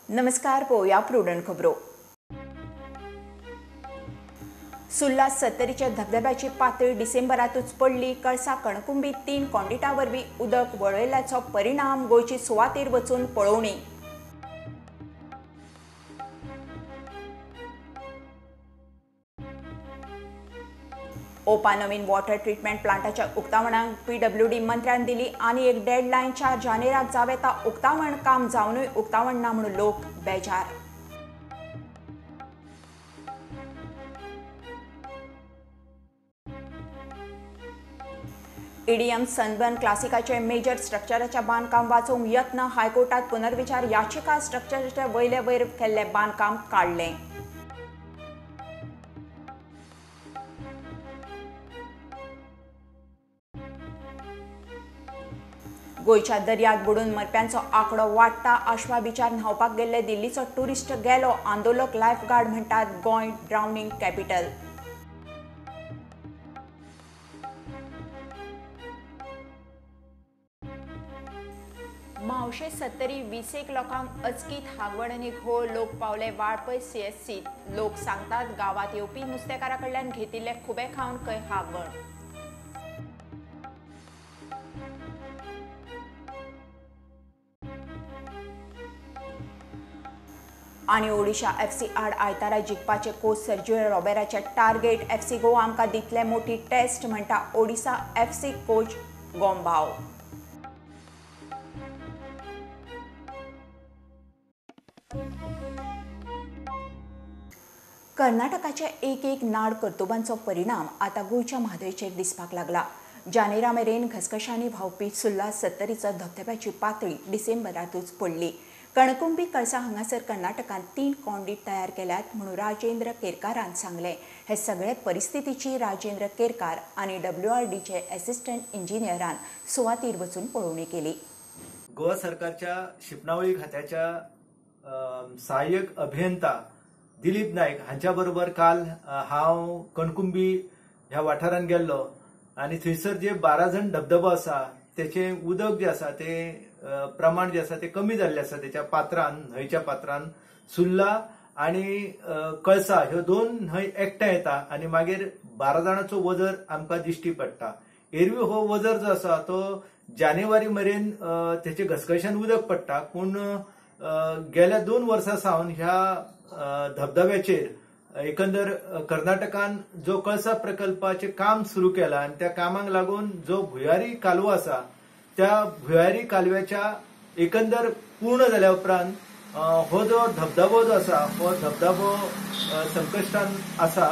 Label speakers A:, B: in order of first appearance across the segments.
A: नमस्कार, पळोवया प्रुडंट खबरो. सुर्ला सत्तरीच्या धबधब्याची पातळी डिसेंबरातूच पडली. कळसा कणकुंबी 3 कॉन्डिटा वरवीं उदक वळयल्ल्याचो परिणाम गोंयची सुवातेर वचून पळोवणी. ओपा नवीन वॉटर ट्रिटमेंट प्लांटाच्या उक्तावणाक पीडब्ल्यूडी मंत्र्यान दिली आनी एक डेडलायन. 4 जानेराक जावं येता उक्तावण. काम जावनूय उक्तावण ना म्हणून लोक बेजार. ईडीएम सनबर्न क्लासिकाचे मेजर स्ट्रक्चराच्या बांदकाम वाचोवंक यत्न. हायकोर्टात पुनर्विचार याचिका. स्ट्रक्चराच्या वयले वयर केल्लें बांदकाम काडलें. गोंयच्या दर्यात बुडून मरप्यांचो आंकडो वाडटा. आशवा बिचार न्हांवपाक गेल्ले दिल्लीचो टुरिस्ट गेलो. आंदोलक लायफगार्ड म्हणटात गोंय ड्रावनिंग कॅपिटल. म्हावशे सत्तरी 20 लोकांक अचकीत हागवण आनी घोळ. लोक पावले वाळपय सीएससीत. लोक सांगतात गांवांत येवपी नुस्तेकारा कडल्यान घेतिल्ले खुबे खावन खंय हागवण. आनी ओडिशा एफसी आड आयतारा जिखपाचे कोच सर्जियो रॉबेराचे टार्गेट. एफसी गोवा आमकां दितले मोठी टेस्ट म्हणटा ओडिशा एफसी कोच गोम्बाव. कर्नाटकाच्या एक एक नाड कर्तुबांचो परिणाम आतां गोंयच्या म्हादयचेर दिसपाक लागला. जानेरा मेरेन घसघशांनी व्हांवपी सुर्ला सत्तरीचो धबधब्याची पातळी डिसेंबरातूच पडली. कणकुंबी कळसा हांगासर कर्नाटकान 3 कॉन्डीट तयार केल्यात म्हणून राजेंद्र केरकारान सांगलें. हे सगळे परिस्थितीची राजेंद्र केरकार आनी डब्ल्यूआरडीचे एसिस्टंट इंजिनियरान सुवातीर वचून पळोवणी केली.
B: गोवा सरकारच्या शिंपणावळी खात्याच्या सहाय्यक अभियंता दिलीप नायक हांच्या बरोबर काल हांव कणकुंबी ह्या वाठारांत गेल्लो आनी थंयसर जे 12 जण धबधबो आसा तेचें उदक जें आसा तें प्रमाण जें आसा तें कमी जाल्लें आसा. तेच्या पात्रान, न्हंयच्या पात्रान सुर्ला आनी कळसा ह्यो 2 न्हंय एकठांय येता आनी मागीर 12 जाणांचो वजर आमकां दिश्टी पडटा. एरवी हो वजर जो आसा तो जानेवारी मेरेन तेचे घसघशान उदक पडटा, पूण गेल्या 2 वर्सां सावन ह्या धबधब्याचेर एकंदर कर्नाटकान जो कळसा प्रकल्पाचें काम सुरू केलां आनी त्या कामाक लागून जो भुयारी कालवो आसा त्या भुयारी कालव्याच्या एकंदर पूर्ण जाल्या उपरांत हो जो धबधबो जो आसा हो धबधबो संकश्टान आसा,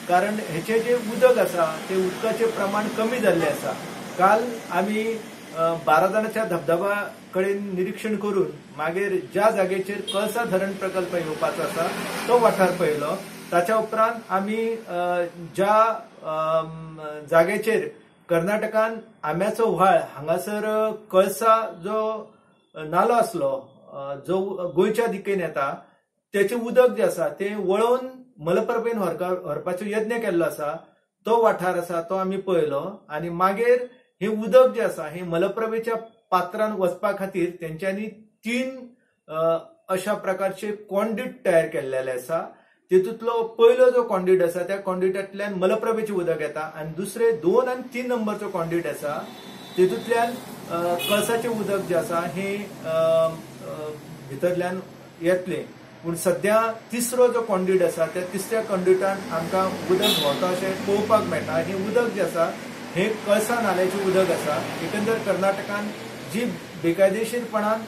B: कारण हेचे जे उदक आसा ते उदकाचें प्रमाण कमी जाल्लें आसा. काल आमी 12 जाणाच्या धबधबा कडेन निरीक्षण करून मागीर ज्या जागेचेर कळसा धरण प्रकल्प येवपाचो आसा तो वाठार पळयलो. ताच्या उपरांत आमी ज्या जागेचेर कर्नाटकान आंब्याचो व्हाळ हांगासर कळसा जो नालो आसलो जो गोंयच्या दिकेन येता तेचें उदक जें आसा तें वळोवन मलप्रभेन व्हरपाचो यत्न केल्लो आसा तो वाठार आसा तो आमी पळयलो. आनी मागीर हें उदक जें आसा हें मलप्रभेच्या पात्रान वचपा खातीर तेंच्यांनी 3 अशा प्रकारचे कॉन्डीट तयार केल्लेले आसा. तितूंतलो पयलो जो कॉन्डीट आसा त्या कॉन्डिटांतल्यान मलप्रभेचें उदक येता आनी दुसरे 2 आनी 3 नंबरचो कॉन्डीट आसा तितूंतल्यान कळसाचें उदक जें आसा हें भितरल्यान येतलें. पूण सद्या तिसरो जो कॉन्डीट आसा त्या तिसऱ्या कॉन्डिटान आमकां उदक व्हांवता अशें पळोवपाक मेळटा. हें उदक जें आसा हें कळसा नाल्याचें उदक आसा. एकंदर कर्नाटकान जी बेकायदेशीरपणान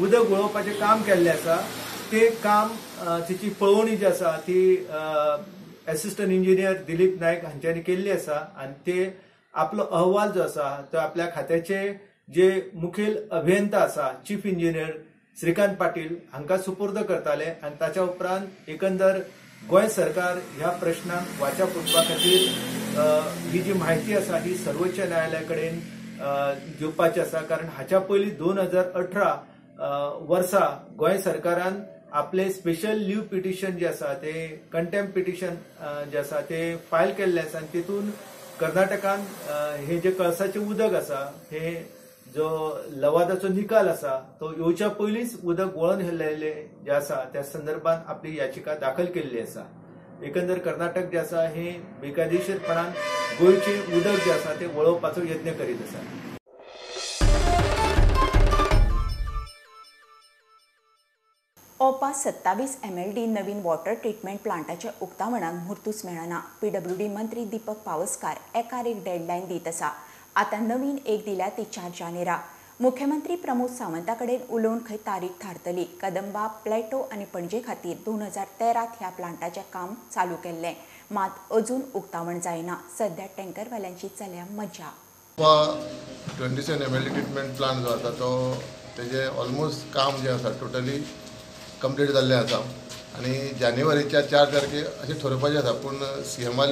B: उदक वळोवपाचें काम केल्लें आसा ते काम तिची पळोवणी जी आसा ती एसिस्टंट इंजिनियर दिलीप नायक हांच्यांनी केल्ली आसा आनी ते आपलो अहवाल जो आसा तो आपल्या खात्याचे जे मुखेल अभियंता आसा चीफ इंजिनियर श्रीकांत पाटील हांकां सुपूर्द करताले आनी ताच्या उपरांत एकंदर गोंय सरकार ह्या प्रश्नाक वाचा फुटपा खातीर ही जी म्हायती आसा ही सर्वोच्च न्यायालया कडेन दिवपाची आसा. कारण हाच्या पयलीं 2018 वर्सा गोंय सरकारान आपले स्पेशल लीव पिटिशन जे आसा ते कंटेम्प्ट पिटिशन जे आसा ते फायल केल्ले आसा आनी तितून कर्नाटकान हे जे कळसाचें उदक आसा हे जो लवादाचो निकाल आसा तो येवच्या पयलींच उदक वळोवन हेल्लें जें आसा त्या संदर्भात आपली याचिका दाखल केल्ली आसा. एकंदर कर्नाटक जे आसा हे बेकायदेशीरपणान गोंयचें उदक जें आसा तें वळोवपाचो यत्न करीत आसा.
A: ओपा 27 MLD नवीन वॉटर ट्रिटमेंट प्लांटाच्या उक्तावणाक म्हूर्तूच मेळना. पीडब्ल्यूडी मंत्री दीपक पावसकार एकार एक डेडलायन दीत आसा. आतां नवीन एक दिल्या ती 4 जानेरा. मुख्यमंत्री प्रमोद सावंता कडेन उलोवन खंय तारीख थारतली. कदंबा, प्लॅटो आनी पणजे खातीर 2013 ह्या प्लांटाचें काम चालू केल्लें, मात अजून उक्तावण जायना. सध्या टँकरवाल्यांची चल्या मजा.
C: 27 MLD treatment plant जो आसा तो तेजें ऑलमोस्ट काम जें आसा टोटली कंप्लीट जाल्लें आसा आनी जानेवारीच्या 4 तारखेर अशें थारोवपाचें आसा, पूण सीएमा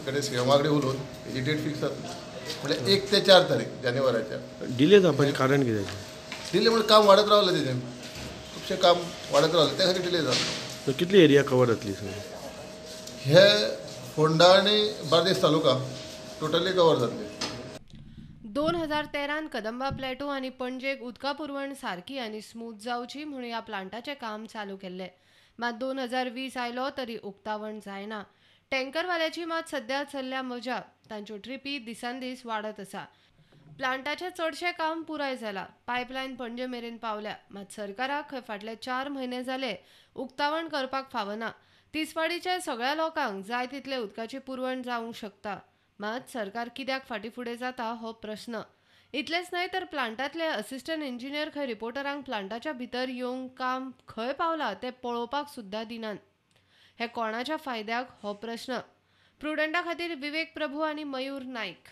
C: कडेन उलोवन हेजी डेट फिक्स जातली. म्हणजे 1 ते 4 तारीख जानेवाराच्या.
D: डिले जावपाचें कारण कितें?
C: डिले म्हणजे काम वाडत रावलें, तेजें खुबशें काम वाडत रावलें, त्या खातीर डिले जालो.
D: कितली एरिया कवर जातली?
C: हे फोंडा आनी बार्देस तालुका टोटली कवर जातली.
E: 2013 कदंबा प्लॅटो आनी पणजेक उदका पुरवण सारकी आनी स्मूथ जावची म्हूण ह्या प्लांटाचें काम चालू केल्लें, मात 2020 आयलो तरी उक्तावण जायना. टँकरवाल्याची मात सध्या चल्ल्या मजा. तांच्यो ट्रिपी दिसान दीस वाडत आसा. प्लांटाचें चडशें काम पुराय जालां, पायपलायन पणजे मेरेन पावल्या, मात सरकाराक खंय फाटले 4 म्हयने जाले उक्तावण करपाक फावना. तिसवाडीच्या सगळ्या लोकांक जाय तितले उदकाची पुरवण जावंक शकता, मात सरकार कित्याक फाटीं फुडें जाता हो प्रश्न. इतलेंच न्हय तर प्लांटांतले असिस्टंट इंजिनियर खंय रिपोर्टरांक प्लांटाच्या भितर येवंक काम खंय पावलां तें पळोवपाक सुद्दां दिनात. हे कोणाच्या फायद्याक हो प्रश्न. प्रुडंटा खातीर विवेक प्रभू आनी मयूर नाईक.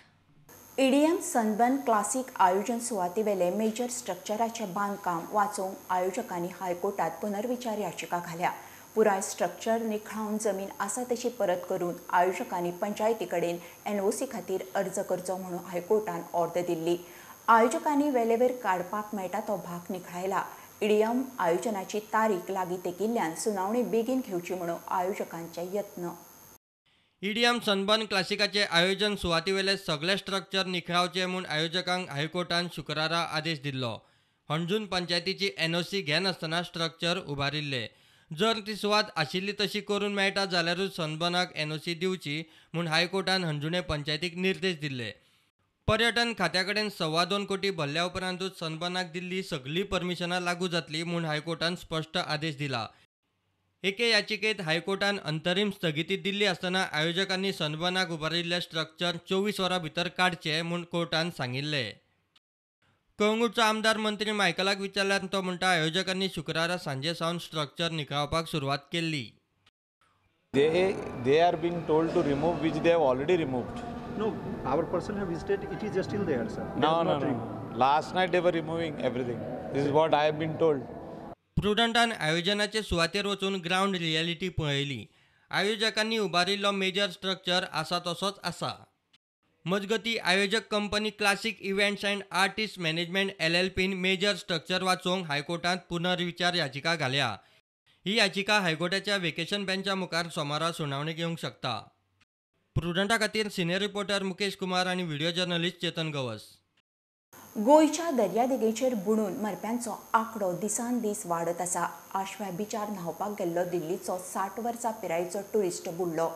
A: ईडीएम सनबर्न क्लासिक आयोजन सुवातेवेले मेजर स्ट्रक्चराचें बांदकाम वाचोवंक आयोजकांनी हायकोर्टात पुनर्विचार याचिका घाल्या. पुराय स्ट्रक्चर निखळावन जमीन आसा तशी परत करून आयोजकांनी पंचायती कडेन एनओसी खातीर अर्ज करचो म्हणून हायकोर्टान ऑर्दर दिल्ली. आयोजकांनी वेलेवेर काडपाक मेळटा तो भाग निखळायला. ईडीएम आयोजनाची तारीख लागीं तेकिल्ल्यान सुनावणी बेगीन घेवची म्हणून आयोजकांचे यत्न.
F: ईडीएम सनबर्न क्लासिकाचे आयोजन सुवातेवेले सगळे स्ट्रक्चर निखळावचे म्हूण आयोजकांक हायकोर्टान शुक्रारा आदेश दिल्लो. हणजून पंचायतीची एनओसी घेनासतना स्ट्रक्चर उबारिल्ले. जर ती सुवात आशिल्ली तशी करून मेळटा जाल्यारूच सनबर्नाक एनओसी दिवची म्हूण हायकोर्टान हणजुणे पंचायतीक निर्देश दिल्ले. पर्यटन खात्या कडेन 2.25 कोटी भरल्या उपरांतूच सनबर्नाक दिल्ली सगळीं परमिशनां लागू जातली म्हूण हायकोर्टान स्पश्ट आदेश दिला. एके याचिकेत हायकोर्टान अंतरीम स्थगिती दिल्ली आसतना आयोजकांनी सनबर्नाक उबारिल्लें स्ट्रक्चर 24 वरां भितर काडचें म्हूण कोर्टान सांगिल्लें. कळंगूटचो आमदार मंत्री मायकलाक विचारल्यार तो म्हणटा आयोजकांनी शुक्रारा सांजे सावन स्ट्रक्चर निखळावपाक सुरवात केल्ली.
G: They are being told to remove which they have already removed.
H: No, our person have visited, it is still there, sir.
G: No, no, no. Last night they were removing everything. This is what I have been told.
F: प्रुडंटान आयोजनाचे सुवातेर वचून ground reality पळयली. आयोजकांनी उबारिल्लो major structure आसा तसोच आसा. मजगती आयोजक company classic events and artist management एलएलपीन major structure वाचोवंक हायकोर्टांत पुनर्विचार याचिका घाल्या. ही याचिका हायकोर्टाच्या वेकेशन बेंचा मुखार सोमारा सुनावणेक येवंक शकता. प्रुडंटा खातीर सिनियर रिपोर्टर मुकेश कुमार आनी व्हिडिओ जर्नलिस्ट चेतन गवस.
A: गोंयच्या दर्यादेगेचेर बुडून मरप्यांचो आंकडो दिसान दीस वाडत आसा. आश्व्या बिचार न्हांवपाक गेल्लो दिल्लीचो 60 वर्सां पिरायेचो ट्युरिस्ट बुडलो.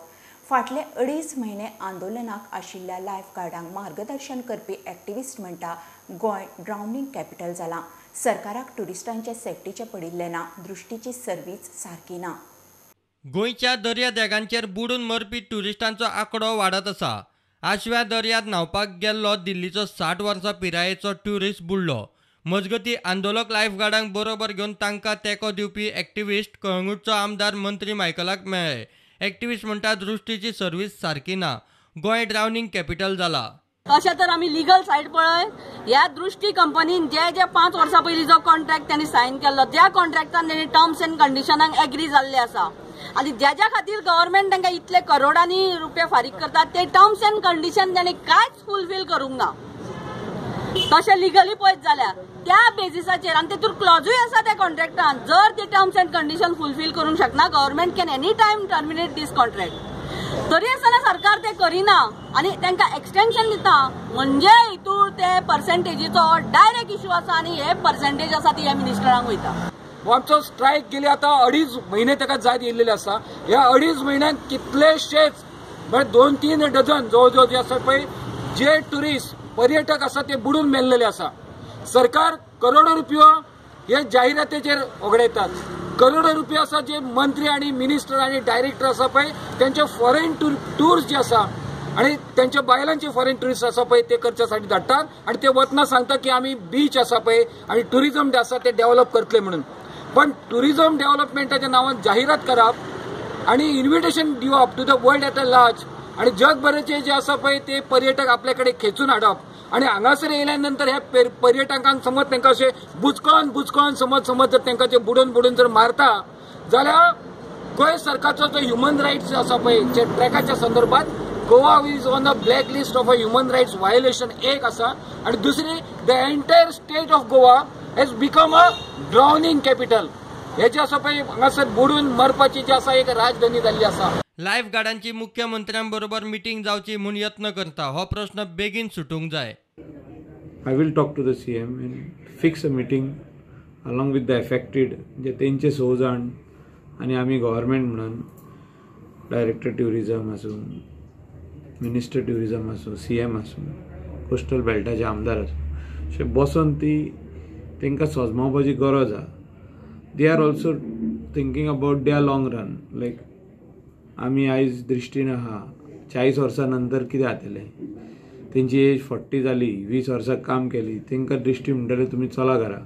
A: फाटले 2.5 म्हयने आंदोलनाक आशिल्ल्या लायफगार्डांक मार्गदर्शन करपी एक्टिविस्ट म्हणटा गोंय ड्रावनिंग कॅपिटल जालां. सरकाराक ट्युरिस्टांचे सेफ्टीचें पडिल्लें ना, दृश्टीची सर्वीस सारकी ना.
F: गोंयच्या दर्यादेगांचेर बुडून मरपी ट्युरिस्टांचो आंकडो वाडत आसा. आश्व्या दर्यांत न्हांवपाक गेल्लो दिल्लीचो 60 वर्सां पिरायेचो ट्युरिस्ट बुडलो. मजगती आंदोलक लायफगार्डांक बरोबर घेवन तांकां तेंको दिवपी एक्टिविस्ट कळंगूटचो आमदार मंत्री मायकलाक मेळ्ळे. एक्टिविस्ट म्हणटा दृश्टीची सर्वीस सारकी ना, गोंय ड्रावनिंग कॅपिटल जाला.
I: अशें तर आमी लिगल सायड पळय, ह्या दृश्टी कंपनीन जे जे 5 वर्सां पयलीं जो कॉन्ट्रॅक्ट त्यांनी सायन केल्लो त्या कॉन्ट्रॅक्टान तेणी टर्म्स एंड कंडिशनांक एग्री जाल्ले आसा आनी ज्याच्या खातीर गव्हर्मेंट तांकां इतले करोडांनी रुपया फारीक करतात ते टर्म्स एंड कंडिशन तांणी कांयच फुलफील करूंक ना. तशें लिगली पळयत जाल्यार त्या बेजिसाचेर आनी तेतूर क्लॉजूय आसा त्या कॉन्ट्रॅक्टान, जर ते टर्म्स एंड कंडिशन फुलफील करूंक शकना government can any time terminate this contract. तरी आसतना सरकार ते करिना आनी तांकां एक्सटेन्शन दिता. म्हणजे हितून ते पर्सेंटेजीचो डायरेक्ट इश्यू आसा आनी हे पर्सेंटेज आसा ती ह्या मिनिस्टरांक वयता.
J: आमचो स्ट्रायक गेले आतां 2.5 म्हयने ताका जायत येयल्लेले आसा. ह्या 2.5 म्हयन्यांत कितलेशेच म्हळ्यार 2-3 डझन जवळ जवळ जे आसा पळय जे ट्युरिस्ट पर्यटक आसा ते बुडून मेल्लेले आसा. सरकार करोडो रुपयो हे जाहिरातीचेर वगडायतात. करोडो रुपया आसा जे मंत्री आनी मिनिस्टर आनी डायरेक्टर आसा पळय तेंचे फॉरेन टूर्स जे आसा आनी तेंच्या बायलांचे फॉरेन ट्युरिस्ट आसा पळय ते करच्यासाठी धाडटात आनी ते वतना सांगता की आमी बीच आसा पळय आनी ट्युरिजम जे आसा ते डेव्हलप करतले म्हणून. पण ट्युरिजम डेव्हलपमेंटाच्या नांवान जाहिरात करप आनी इन्व्हिटेशन दिवप to the world at a large आनी जगभराचे जे आसा पळय ते पर्यटक आपल्या कडेन खेचून हाडप आनी हांगासर येयल्या नंतर ह्या पर्यटकांक समज तांकां अशें बुचकन बुचकन समज समज जर तांकां जे बुडून बुडून जर मारता जाल्यार गोंय सरकारचो जो ह्युमन रायट्स आसा पळय जे ट्रॅकाच्या संदर्भात Goa is on the black list of a human rights violation एक आसा आनी दुसरी the entire state of Goa has become a drowning capital. हे जे आसा पळय हांगासर बुडून मरपाची जी आसा एक राजधानी जाल्ली आसा.
F: लायफ गार्डांची मुख्यमंत्र्यांबरोबर मिटींग जावची म्हूण यत्न करता. हो प्रश्न बेगीन सुटूंक जाय.
G: I will talk to the CM and fix a meeting along with the affected जे तेंचे 6 जाण आनी आमी गव्हर्मेंट म्हणून डायरेक्टर ट्युरिजम आसूं, मिनिस्टर ट्युरिजम आसूं, CM आसूं, कोस्टल बेल्टाचे आमदार आसूं, अशें बसोन ती तांकां सजमावपाची गरज आसा. They are also thinking about their long run. Like आमी आयज दृश्टीन आहा 40 वर्सां नंतर कितें जातलें, तेंची एज 40 जाली, 20 वर्सां काम केली, तांकां दृश्टी म्हणटले तुमी चला घरा,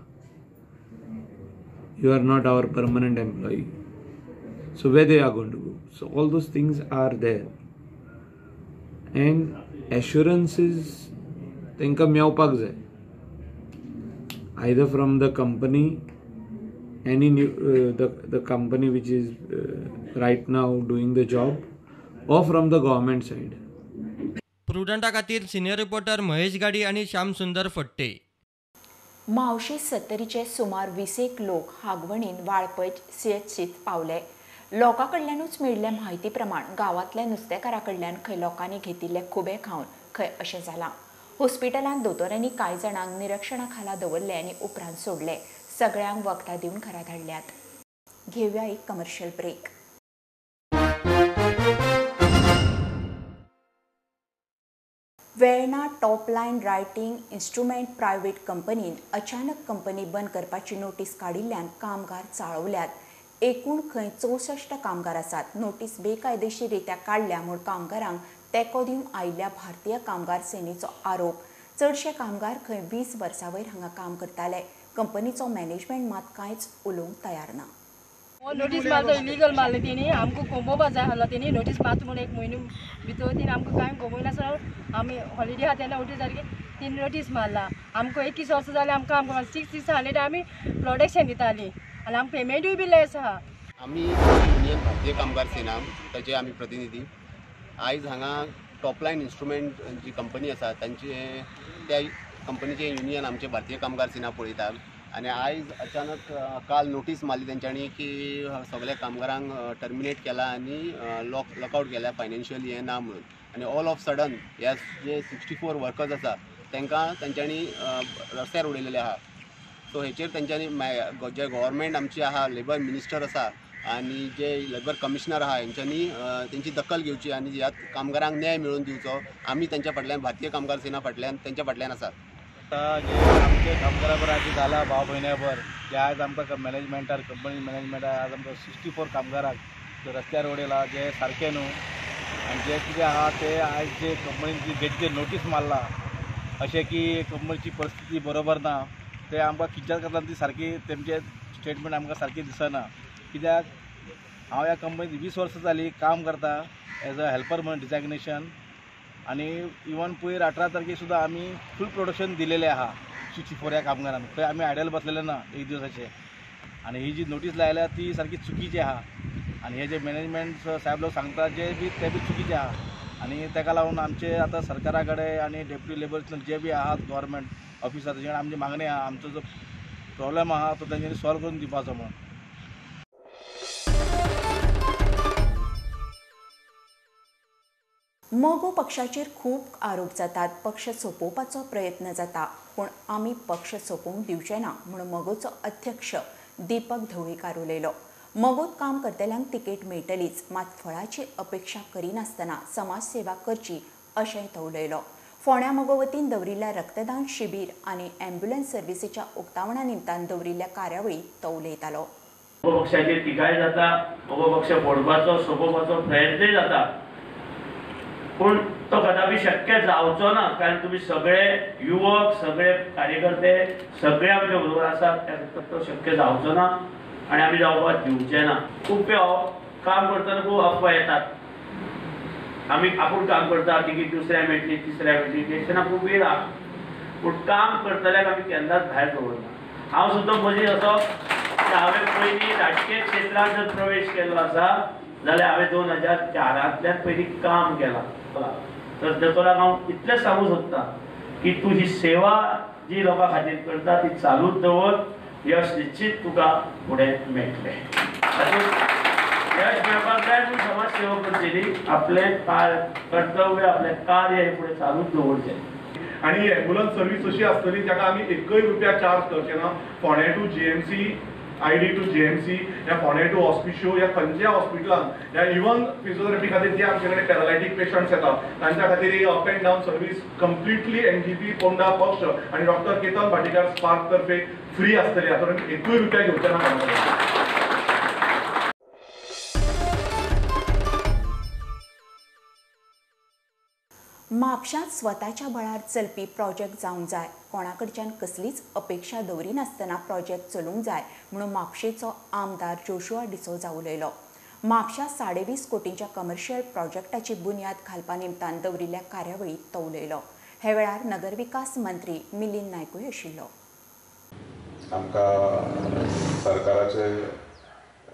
G: you are not our permanent employee. So where they are going to go? So all those things are there and assurances तांकां मेवपाक जाय, either from the company, any new the company which is right now doing the job, or from the government side.
F: प्रुडंटा खातीर senior reporter Mahesh गाडी आनी श्याम सुंदर फट्टे.
A: म्हावशी सत्तरीचे सुमार 20 लोक हागवणीन वाळपय CHCत पावले. लोकां कडल्यानूच मेळिल्ले म्हायती प्रमाण गांवांतल्या नुस्तेकारा कडल्यान खंय लोकांनी घेतिल्ले खुबे खावन खंय अशें जालां. हॉस्पिटलांत दोतोरांनी कांय जाणांक निरीक्षणा खाला दवरले आनी उपरांत सोडले. सगळ्यांक वखदां दिवन घरा धाडल्यात. घेवया एक commercial break. Verna Topline Writing Instrument private कंपनीन अचानक कंपनी बंद करपाची नोटीस काडिल्ल्यान कामगार चाळवल्यात. एकूण खंय 64 कामगार आसात. नोटीस बेकायदेशीर रित्या काडल्या म्हूण कामगारांक तेंको दिवंक आयिल्ल्या भारतीय कामगार सेनेचो आरोप. चडशे कामगार खंय 20 वर्सां वयर हांगा काम करताले. कंपनीचो मॅनेजमेंट मात कांयच उलोवंक तयार ना.
K: नोटीस मारतो इलिगल मारले तेणी, आमकां कोंबोवपा जाय आसलो तेणी नोटीस मारता म्हणून एक म्हयनो भितर तेणी आमकां कांय कोंबयनासतना आमी हॉलिडे आहा तेन्ना नोटीस सारकी तेणी नोटीस मारला. आमकां 21 वर्सां जालें आमकां आमकां 600 आमी प्रोडक्शन दितालीं आनी आमकां पेमेंटूय बी लेस आहा.
L: आमी युनियन भारतीय कामगार सेना ताचे आमी प्रतिनिधी आयज हांगा टॉपलायन इन्स्ट्रुमेंट जी कंपनी आसा तांचे त्या कंपनीचे युनियन आमचे भारतीय कामगार सेना पळयता आनी आयज अचानक काल नोटीस मारली तेंच्यांनी की सगळ्या कामगारांक टर्मिनेट केला आनी लॉकआवट केला फायनान्शियल हें ना म्हणून. आनी ऑल ऑफ सडन ह्या जे 64 वर्कर्स आसा तांकां तेंच्यांनी रस्त्यार उडयलेले आहा. सो हेचेर तेंच्यांनी जे गव्हर्मेंट आमची आहा, लेबर मिनिस्टर आसा आनी जे लेबर कमिशनर आहा हेंच्यांनी तेंची दखल घेवची आनी ह्या कामगारांक न्याय मेळोवन दिवचो. आमी तेंच्या फाटल्यान भारतीय कामगार सेना फाटल्यान तेंच्या फाटल्यान आसात.
M: आतां जे आमचे कामगारा बरोबर आज जाला भाव भयण्या बर जे आज आमकां मॅनेजमेंटार कंपनी मॅनेजमेंटार आज आमकां 64 कामगारांक रस्त्यार उडयला जे सारकें न्हू. आनी जे कितें आहा ते आयज जे कंपनीन जी गेटचेर नोटीस मारला अशें की कंपनीची परिस्थिती बरोबर ना, ते आमकां कित्याक करता ती सारकी तेमचे स्टेटमेंट आमकां सारकी दिसना. कित्याक हांव ह्या कंपनीत 20 वर्सां जालीं काम करता एज अ हेल्पर म्हणून डिजाग्नेशन आनी इवन पयर 18 तारखेक सुद्दां आमी फूल प्रोडक्शन दिलेलें आहा 64 ह्या कामगारांक. खंय आमी आयडल बसलेले ना एक दिवसाचे. आनी ही जी नोटीस लायल्या ती सारकी चुकीची आहा आनी हे जे मॅनेजमेंट साहेब लोक सांगता जे बी ते बी चुकीचे आहा. आनी ताका लागून आमचे आतां सरकारा कडेन आनी डेप्युटी लेबर जे बी आहात गव्हर्मेंट ऑफिसर तेजे कडेन आमची मागणी आहा आमचो जो प्रॉब्लेम आहा तो तेंच्यांनी सॉल्व करून दिवपाचो म्हणून.
A: मगो पक्षाचेर खूब आरोप जातात, पक्ष सोंपोवपाचो प्रयत्न जाता, पूण आमी पक्ष सोंपोवंक दिवचे ना म्हूण मगोचो अध्यक्ष दीपक ढवळीकार उलयलो. मगोत काम करतल्यांक तिकेट मेळटलीच, मात फळाची अपेक्षा करिनासतना समाजसेवा करची अशेंय तो उलयलो. फोंड्या मगो वतीन दवरिल्ल्या रक्तदान शिबीर आनी ॲम्ब्युलन्स सर्विसीच्या उक्तावणा निमतान दवरिल्ल्या कार्यावळीत तो उलयतालो.
N: मगो पक्षाचेर टिकाय जाता, मगो पक्ष फोडपाचो सोंपोवपाचो प्रयत्नय जाता, पूण तो कदापि शक्य जावचो ना, कारण तुमी सगळे युवक, सगळे कार्यकर्ते सगळे आमचे बरोबर आसात, तो शक्य जावचो ना आनी आमी जावपाक दिवचे ना. खूब काम करतना खूब अफवा येतात, आमी आपूण काम करता तिकीट दुसऱ्या मेळटली तिसऱ्या मेळटली, टेन्शनां खूब वेळ आहा, पूण काम करतल्याक आमी केन्नाच भायर दवरना. हांव सुद्दां मदीं असो हांवें पयलीं राजकीय क्षेत्रांत जर प्रवेश केल्लो आसा जाल्यार हांवें 2004 पयलीं काम केलां. तर दोतोराक हांव इतलें सांगूंक सोदतां की तूं ही सेवा जी लोकां खातीर करता ती चालूच दवर, यश निश्चित तुका फुडें मेळटलें. यश मेळपाक जाय पूण समाज सेवा करची न्ही, आपलें कर्तव्य आपलें कार्य हें फुडें चालूच दवरचें.
O: आनी ही एम्बुलन्स सर्वीस अशी आसतली जाका आमी एकय रुपया चार्ज करचे ना. फोंडें to GMC, ID to GMC या फोंडें टू हॉस्पिशियो या खंयच्याय हॉस्पिटलान या इवन फिजियोथेरपी खातीर जे आमचे कडेन पॅरालायटीक पेशंट्स येता तांच्या खातीर ही up and down service completely NGP Ponda पक्ष आनी डॉक्टर केतन भाटीकार स्पार्क तर्फे फ्री आसतली. हातूंत एकूय रुपया घेवचे ना कोणा कडेन.
A: म्हापशांत स्वताच्या बळार चलपी प्रोजेक्ट जावंक जाय, कोणाकडच्यान कसलीच अपेक्षा दवरिनासतना प्रोजेक्ट चलूंक जाय म्हणून म्हापशेचो आमदार जोशुआ डिसोजा उलयलो. म्हापशा 20.5 कोटींच्या कमर्शियल प्रोजेक्टाची बुन्याद घालपा निमतान दवरिल्ल्या कार्यावळीत तो उलयलो. हे वेळार नगरविकास मंत्री मिलिंद नायकूय आशिल्लो.
P: आमकां सरकाराचे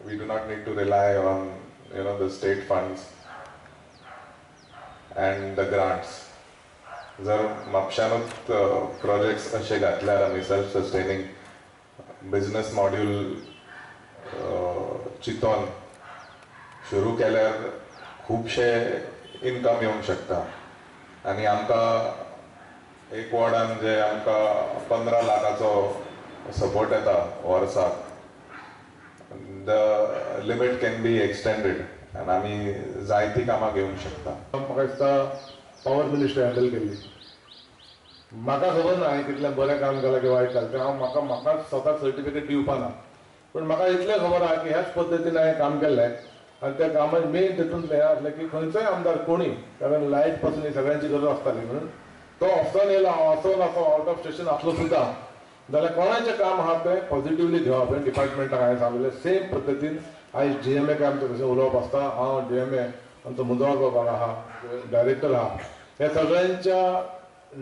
P: we do not need to rely on you know the state funds and the grants. जर म्हापशानूच प्रोजेक्ट्स अशे घातल्यार आमी सेल्फ सस्टेनींग बिजनस मॉड्यूल चिंतोन सुरू केल्यार खुबशे इनकम येवंक शकता. आनी आमकां एक वॉर्डान जे आमकां 15 लाखाचो सपोर्ट येता वर्साक, the limit can be extended आनी आमी जायतीं कामां घेवंक शकता.
Q: म्हाका दिसता पावर मिनिस्टर हँडल केल्ली, म्हाका खबर ना हांवें कितलें बरें काम केलां की वायट केलां तें. हांव म्हाका म्हाका स्वताक सर्टिफिकेट दिवपा ना, पूण म्हाका इतलें खबर आहा की ह्याच पद्दतीन हांवें काम केल्लें. आनी त्या कामान मेन तितूंतलें हें आसलें की खंयचोय आमदार कोणी, कारण लायट पासून ही सगळ्यांची गरज आसताली म्हणून तो ऑफिसान येयलो, हांव आसो नासो आवट ऑफ स्टेशन आसलो सुद्दां जाल्यार कोणाचें काम आहा तें पॉझिटिवली घेवप. हें डिपार्टमेंटाक हांवें सांगलें. सेम पद्दतीन आयज DMA आमचें तशें उलोवप आसता. हांव DMA आमचो मुजवार बाबा आहा, डायरेक्टर आहा, ह्या सगळ्यांच्या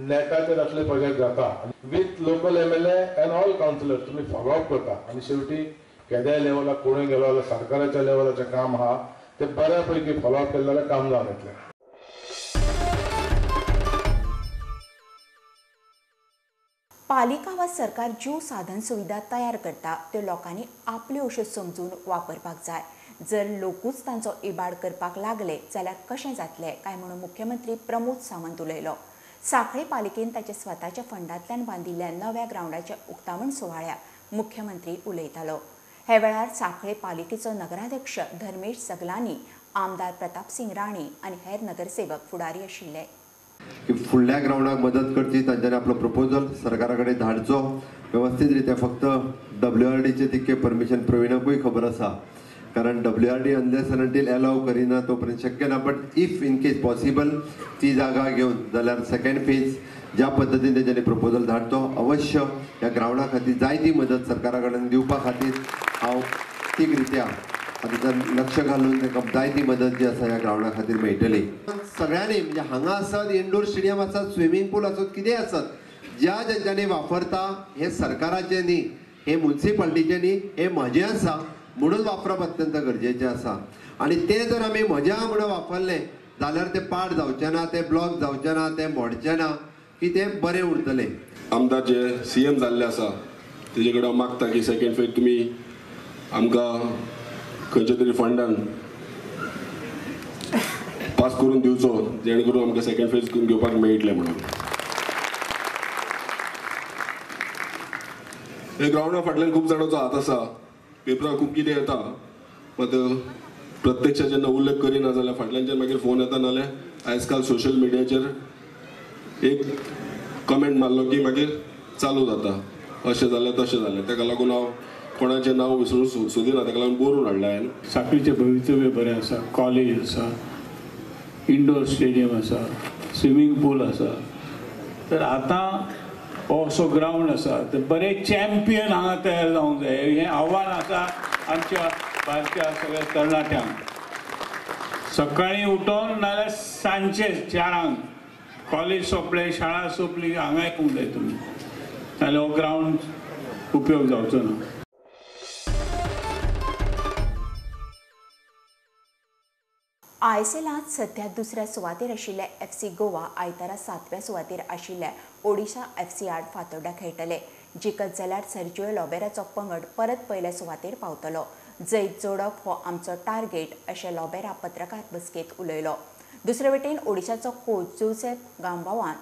Q: नेटाचेर असले प्रोजेक्ट जाता with local MLA and all councillor. तुमी फॉलोअप करता आनी शेवटी केद्याय लेवलाक कोणूय गेलो जाल्यार सरकाराच्या लेवलाचें काम आहा तें बऱ्या पैकी फॉलोअप केलें जाल्यार काम जावन येतलें.
A: पालिका वा सरकार ज्यो साधन सुविधा तयार करता त्यो लोकांनी आपल्यो अश्यो समजून वापरपाक जाय. जर लोकूच तांचो इबाड करपाक लागले जाल्यार कशें जातलें काय म्हणून मुख्यमंत्री प्रमोद सावंत उलयलो. सांखळे पालिकेन ताच्या स्वताच्या फंडांतल्यान बांदिल्ल्या नव्या ग्रावंडाच्या उक्तावण सुवाळ्याक मुख्यमंत्री उलयतालो. हे वेळार सांखळे पालिकेचो नगराध्यक्ष धर्मेश सगलानी, आमदार प्रतापसिंग राणे आनी हेर नगरसेवक फुडारी आशिल्ले.
R: की फुडल्या ग्रावंडाक मदत करची, तांच्यांनी आपलो प्रपोजल सरकारा कडेन धाडचो वेवस्थीत रित्या. फक्त WRDचें तितकें परमिशन प्रवीणाकूय खबर आसा, कारण WRD unless and until allow करिना तो पर्यंत शक्य ना. But if in case possible ती जागा घेवन जाल्यार सेकंड फेज ज्या पद्दतीन तेंच्यांनी प्रपोजल धाडचो, अवश्य ह्या ग्रावंडा खातीर जायती मदत सरकारा कडेन दिवपा खातीर हांव तीक रित्या तातूंत लक्ष घालून ताका जायती मदत जी आसा ह्या ग्रावंडा खातीर मेळटली. सगळ्यांनी म्हणजे हांगा आसत, इनडोर स्टेडियम आसत, स्विमींग पूल आसत, कितेंय आसत, ज्या ज्यांच्यानी वापरता हें सरकाराचें न्ही, हें मुन्सिपाल्टीचें न्ही, हें म्हजें आसा म्हणून वापरप अत्यंत गरजेचें आसा. आनी तें जर आमी म्हज्या म्हणून वापरलें जाल्यार तें पाड जावचें ना, तें ब्लॉक जावचें ना, तें मोडचें ना, की तें बरें उरतलें.
S: आमदार जे CM जाल्ले आसा तेजे कडेन हांव मागता की सेकंड फेज तुमी आमकां खंयच्या तरी फंडान पास करून दिवचो जेणे करून आमकां सेकंड फेज घेवपाक मेळटलें म्हणून. हे ग्रावंडा फाटल्यान खूब जाणांचो हात आसा, पेपरार खूब कितें येता, मात प्रत्यक्ष जेन्ना उल्लेख करिना जाल्यार फाटल्यानच्यान मागीर फोन येता, नाल्यार आयज काल सोशल मिडियाचेर एक कमेंट मारलो की मागीर चालू जाता, अशें जालें तशें जालें. ताका लागून हांव कोणाचें नांव विसरूंक सोदिना, ताका लागून बरोवन हाडलें हांवें.
G: साखळीचें भवितव्य बरें आसा, कॉलेज आसा, इंडोर स्टेडियम आसा, स्विमींग पूल आसा. तर आतां हो असो ग्रावंड आसा तर बरे चॅम्पियन हांगा तयार जावंक जाय. हें आव्हान आसा आमच्या बारक्या सगळ्या तरणाट्यांक. सकाळीं उठोन नाजाल्यार सांजचे 4 कॉलेज सोंपलें, शाळा सोंपली, हांगा येवंक जाय तुमी, नाजाल्यार हो ग्रावंड उपयोग जावचो ना.
A: आयएसएलांत सध्या दुसऱ्या सुवातेर आशिल्ल्या एफसी गोवा आयतारा 7व्या सुवातेर आशिल्ल्या ओडिशा एफसी आड फातोड्डा खेळटले. जिखत जाल्यार सर्जिओ लोबेराचो पंगड परत पयल्या सुवातेर पावतलो. जैत जोडप हो आमचो टार्गेट अशें लोबेरा पत्रकार बसकेंत उलयलो. दुसरे वटेन ओडिशाचो कोच जोसेफ गांबावान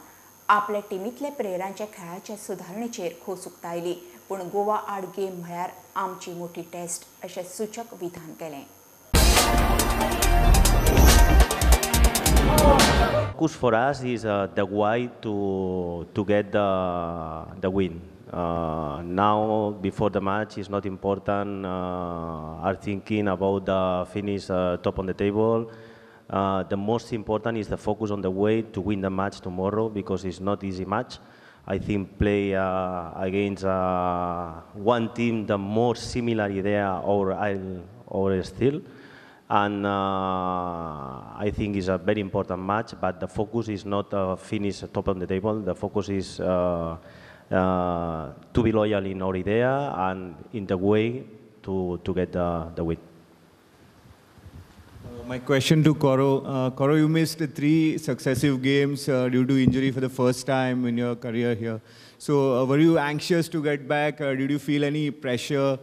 A: आपल्या टिमींतल्या प्लेयरांच्या खेळाच्या सुदारणेचेर खोस उक्तायली, पूण गोवा आड गेम म्हळ्यार आमची मोठी टेस्ट अशें सूचक विधान केलें.
T: Focus for us is the way to get the win. Now before the match is not important. Are thinking about the finish top on the table. The most important is the focus on the way to win the match tomorrow, because it's not easy match. I think play against one team the more similar idea or still. And I think it's a very important match, but the focus is not finish top on the table. The focus is to be loyal in our idea and in the way to get the win.
U: My question to Coro. Coro, you missed 3 successive games due to injury for the first time in your career here. So were you anxious to get back? Did you feel any pressure?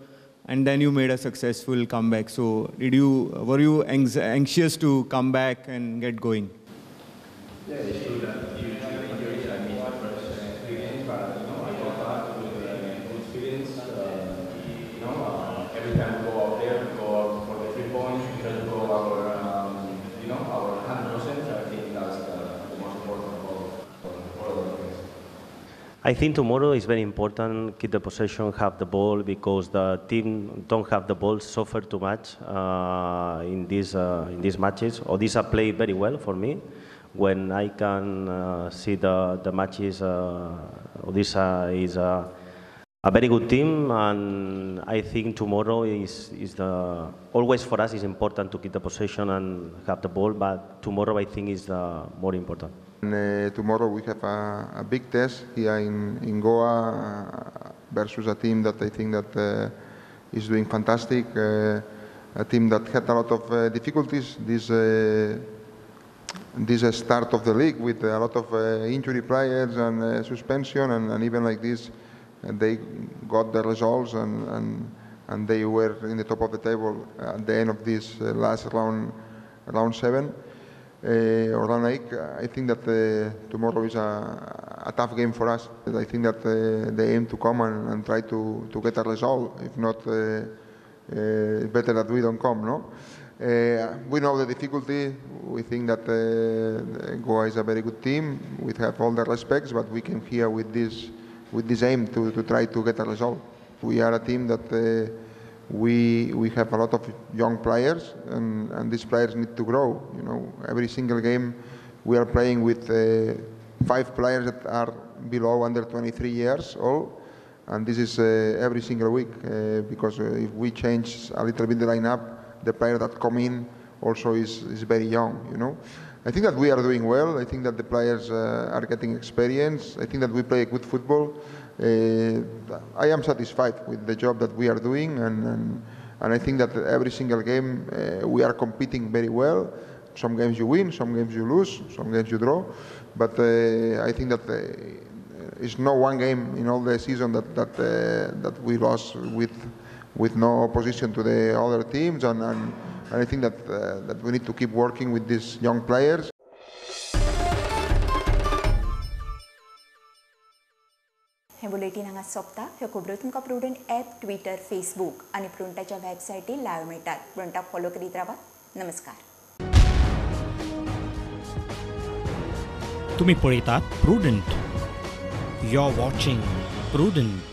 U: And then you made a successful comeback. So were you anxious to come back and get going?
V: Yeah, it's true that due to injuries I missed the first 3 games, but you know, I got back with good feelings. You know, every time we go out there, we go out for the 3 points. We try to go our, you know, our 100%. I think that's the most important of all of the things.
T: I think tomorrow is very important, keep the possession, have the ball, because the team don't have the ball, suffer too much in these matches. Odisha played very well for me. When I can see the matches, Odisha is a very good team, and I think tomorrow is the always for us is important to keep the possession and have the ball, but tomorrow I think is the more important.
W: And, tomorrow we have a big test here in Goa versus a team that I think that is doing fantastic, a team that had a lot of difficulties this start of the league with a lot of injury players and suspension, and even like this they got the results and they were in the top of the table at the end of this last round, round 7. Or round 8. I think that tomorrow is a tough game for us. I think that they aim to come and try to get a result. If not, better that we don't come, no? We know the difficulty. We think that Goa is a very good team. We have all the respects, but we came here with this aim to try to get a result. We are a team that we have a lot of young players, and these players need to grow. You know, every single game we are playing with 5 players that are below under 23 years old, and this is every single week, because if we change a little bit the lineup, the player that come in also is very young, you know. I think that we are doing well. I think that the players are getting experience. I think that we play good football. I am satisfied with the job that we are doing, and I think that every single game we are competing very well. Some games you win, some games you lose, some games you draw. But I think that it's no one game in all the season that we lost with no opposition to the other teams, and And I think that that we need to keep working with these young players.
A: हे bulletin हांगा सोंपता. ह्यो खबरो तुमकां prudent app, Twitter, Facebook आनी प्रुडंटाच्या वेबसायटीर live मेळटात. प्रुडंटाक follow करीत रावात. नमस्कार.
B: तुमी पळयतात Prudent. You are watching Prudent.